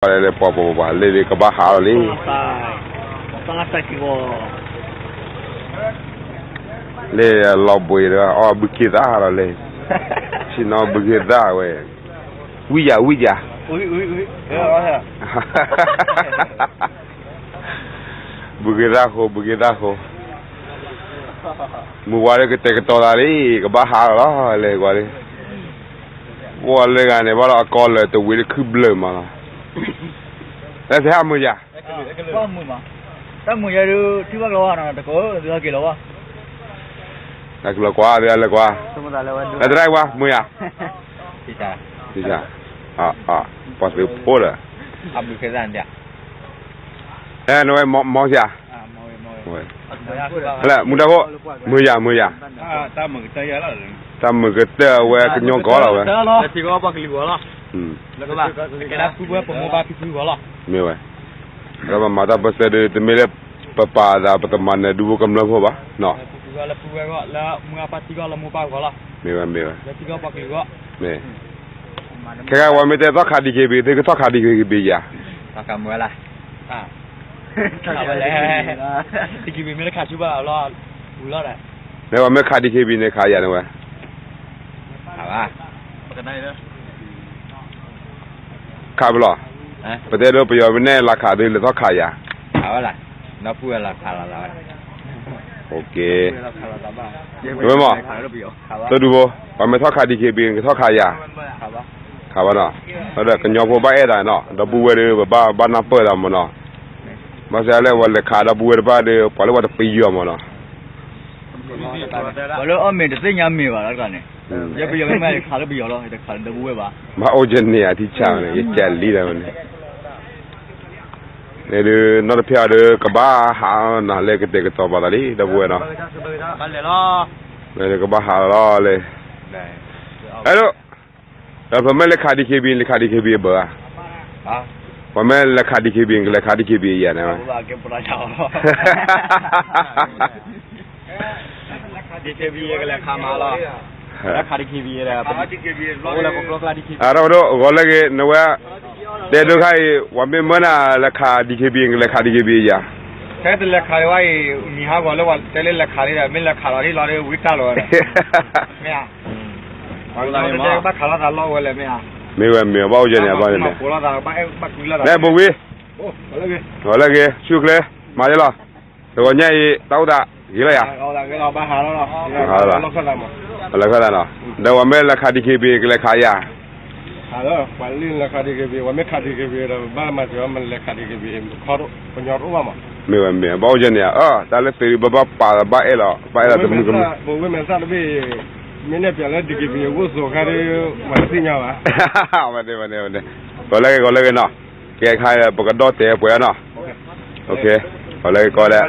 လဲၤပှၤပှၤပှၤ လၢကဘၣ်ဟးလီၤလံ. လၢလီၤဘှံးဒီး အီၣ်ဘုခ့သၣ်လီၤလၢ, ဆ့ၣ်နီၤဘုခ့သၣ်ဝဲ, ဝံယၤ ဝံယၤ, ဘုခ့သၣ်ဃိ ဘုခ့သၣ်ဃိ, မုၢ်ဝါဒီးကတဲာ်ကတီၤသးလံ ကဘၣ်ဟးလီၤလၢကွၢ်လံ. ပှၤလၢဂၤန့ၣ် ဘၣ်လီၤအကီလၢာ်တဝံၤလၢခုဘျၢၣ်မးလီၤ. လၢသ့ၣ်ဟးမုာ်ယၤ, တၢ်မုာ်ယၤဒုး ထံၣ်ဘၣ်ကလီၤဝါနီၤ တကိးသ့ၣ်ဟဲက့ၤလီၤဝါ, တၢ်ကလီၤကွၢ်သ့ၣ်လၢကွၢ်, လၢတရၣ်ဝါ မုာ်ယၤ, ပှၤသုးဖိဒီး နဝဲ မီၢ်စၢ်, မူဒါဖိ, မုာ်ယၤ မုာ်ယၤ, တၢ်မုာ်ကတၢၢ်အဝဲကညီကီၢ်လီၤဝဲ, မ့ၢ်ဝဲ, ဒီးပမၤတၢ်ပၢဆှၢဒုး တမ့ၢ်လၢပပာ်သး ပတမၤနၢၤဒူဖိကမျၢၢ်ဖိဘၣ်နီၤ, မ့ၢ်ဝဲမ့ၢ်ဝဲ, မ့ၢ်, ခဲခါဝဲမ့ၢ်တဲထီၣ်ခး DKB သုကထီၣ်ခး DKB ယၤ, မ့ၢ်ဝဲမ့ၢ်ခး DKB န့ၣ်ခးယၤန့ၣ်ဝဲ ခးပလီၢ်, ပတဲဒိပယီၤမ့ၢ်နဲၣ်လၤခးသုလဲၤထီၣ်ခးယၤ, ဝဲမး, သိဒူဖိ, ပှၤမ့ၢ်ထီၣ်ခး DKB နကထီၣ်ခးယၤ, ခးဘၣ်နီၤ, ဒီးကညီဖိဘၣ်အဲၣ်တၢ်နီၤ ဒီပုၢ်ဝဲၢ်ဒီး ပဘၣ်ဘၣ်နၢ်ပၢၢ်တၢ်မးနီၤ, ဘၣ်ဆၣ်လၢပှၤလဲၤခးဒီပုၢ်ဝဲၢ်တဖၣ်ဒီး ပှၤလၢပှၤတပယီၤမးနီၤ ပှၤလၢအီၣ်မ့ၤတသ့ၣ်ညါမ့ၤဘၣ်တခါန့ၣ်, ယပယီၤမ့ၢ်မၤယခးလၢပယီၤလီၤ ယတခးလၢဒီပုၢ်ဝဲၢ်ဘၣ်, ဘၣ်အိၣ်ကဲန့ၣ်အထံဆၢန့ၣ် ယကဲလံတၢ်ဝဲန့ၣ်, န့ၣ်ဒုး နီၢ်တဖၣ်အံၤဒီး ကဘၣ်ဟးနီၤ လၢကတဲာ်ကတီၤပာ်သးလံ ဒီပုၢ်ဝဲၢ်နီၤ, ကဘၣ်ဟးလီၤလၢ, အဲၣ်ဒိး, ဒီးပမ့ၢ်လဲၤခး DKB လဲၤခး DKB အဘၢၣ်ဧါ, ပမ့ၢ်လဲၤခး DKB နကလဲၤခး DKB ယၤန့ၣ်ဝဲ DKB ကလဲၤခးမးလီၤ, ခး DKB ဒီး, အရၢဝဲဒိၣ် ဂီၤလၢဂ့ၤ နဝဲ, တဲဒိခါအံၤ ပှၤမ့ၢ်မၢနၤလဲၤခး DKB နကလဲၤခး DKB ယၤ, ခဲတလဲၤခးဒံးဘၣ်အံၤ မံၤဟးဂီၤလၢပှၤတဲလၢလဲၤခးလံဒီး မ့ၢ်လဲၤခးလီၤဒ်လီၤဒီး ဝံတၢ်လီၤဝဲ, မ့ၢ်ဧါ, ပှၤကညီတဲဘၣ်ခးလိာ်သးလီၤဝဲလဲၣ် မ့ၢ်ဧါ, မ့ၢ်ဝဲမ့ၢ် ဘၣ်အိၣ်ကဲန့ၣ် ဘၣ်န့ၣ်, ဘိဝံ, ဂီၤလၢဂ့ၤ ဆူၣ်ချ့, မၤယလီၤ, တဂီၤညါအံၤ တၢ်အိၣ်သး ဂ့ၤလီၤယၤ, လၢခၢၣ်သးနီၤ, ဒီးပှၤမ့ၢ်လဲၤခး DKB ကလဲၤခးယၤ, ပှၤလၢလဲၤခး DKB ပှၤမ့ၢ်ခး DKB ဒီး ပဘၣ်မၤစၢၤ မ့ၢ်လဲၤခး DKB ခီ ကညီတအိၣ်ဘၣ်မး, မ့ၢ်ဝဲမ့ၢ် ဘၣ်အိၣ်ကဲန့ၣ်ဧါ, တၢ်လၢသုးဒုး ပဘၣ်ပာ်ဘၣ်အဲၣ်လီၤ ဘၣ်အဲၣ်လီၤတမုာ်ကမုာ်, ပဝဲမဲာ်သၣ်တဘ့ၣ်, မ့ၢ်နဲၣ်ပၠးလၢ DKB အဂိၢ်စိၤခါဒီး ပှၤတသ့ၣ်ညါဘၣ်, ဝဲန့ၣ်ဝဲန့ၣ်, ဂီၤလၢဂ့ၤ ဂီၤလၢဂ့ၤနီၤ, ကဲခါပကဒီၣ်တဲပှဲၤနီၤ, ဂီၤလၢဂ့ၤကီဒဲး,